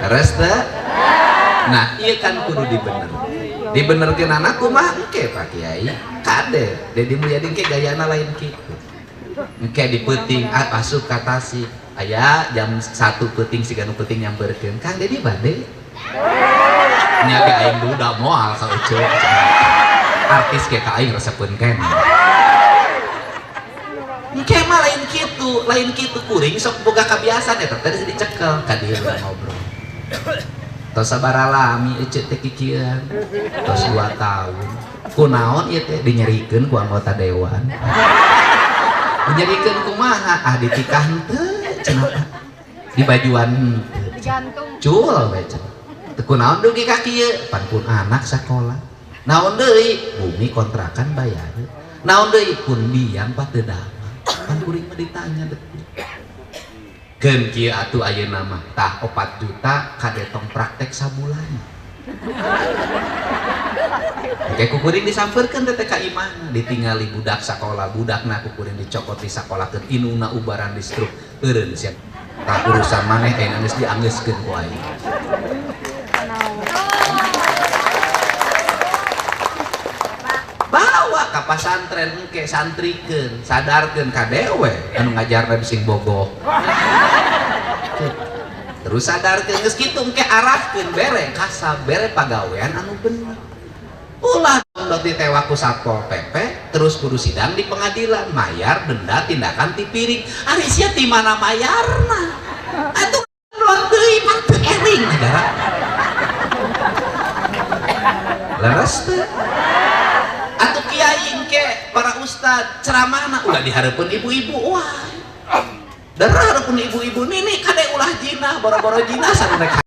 Leres teu? Nah, ieu kan kudu dibener. Dibenerkeun anak kumaha engke Pak Kiai? Kade, Dedi Mulyadi engke gayana lain kitu. Engke di peuting asup ka Tasik. Aya jam 1 peuting siga nu peuting nyamperkeun. Kang Dedi bade. Nya ge aing duda moal ka Ucu. Artis ge ka aing resepeun keneh. Engke mah lain kitu kuring sok boga kabiasaan eta teh dicekel ka dieu ngobrol. Tos sabaraha lami ece teh kikieuan? Tos 2 tahun. Kunaon ieu teh dinyerikeun ku anggota dewan. Dinyerikeun kumaha? Ah ditikah henteu cenah Pak. Dibajuan henteu. Digantung. Cul we cenah. Teu kunaon dugi ka kieu? Pan pun anak sakola. Naon deui? Bumi kontrakan bayar. Naon deui? Pun biang Pak teu damang. Pan kuring mah ditanya deui. Keun kieu atuh ayeuna mah tah 4 juta kade tong praktek sabulan. Oke kukuring disampeurkeun teh ka imahna ditingali budak sakola budakna kukuring dicokot di sakolakeun indungna ubaran di struk eureun sia. Tah urusan maneh ayeuna geus dianggeuskeun ku aing. Bawa ka pasantren engke santrikeun sadarkeun ka dewe anu ngajarna bising bogoh. Terus sadarkeun geus kitu engke arahkeun bere kasab bere pagawean anu bener. Ulah download ditewak ku Satpol PP terus kudu sidang di pengadilan mayar denda tindakan tipiring. Ari sia ti mana mayarna? Atuh download deui pan teu eling negara. Leres teu? Atuh kiai engke para ustad ceramahna ulah dihareupeun ibu-ibu wah. Darah hareupeun ibu-ibu nini kade ulah jinah boro-boro jinah sareng rek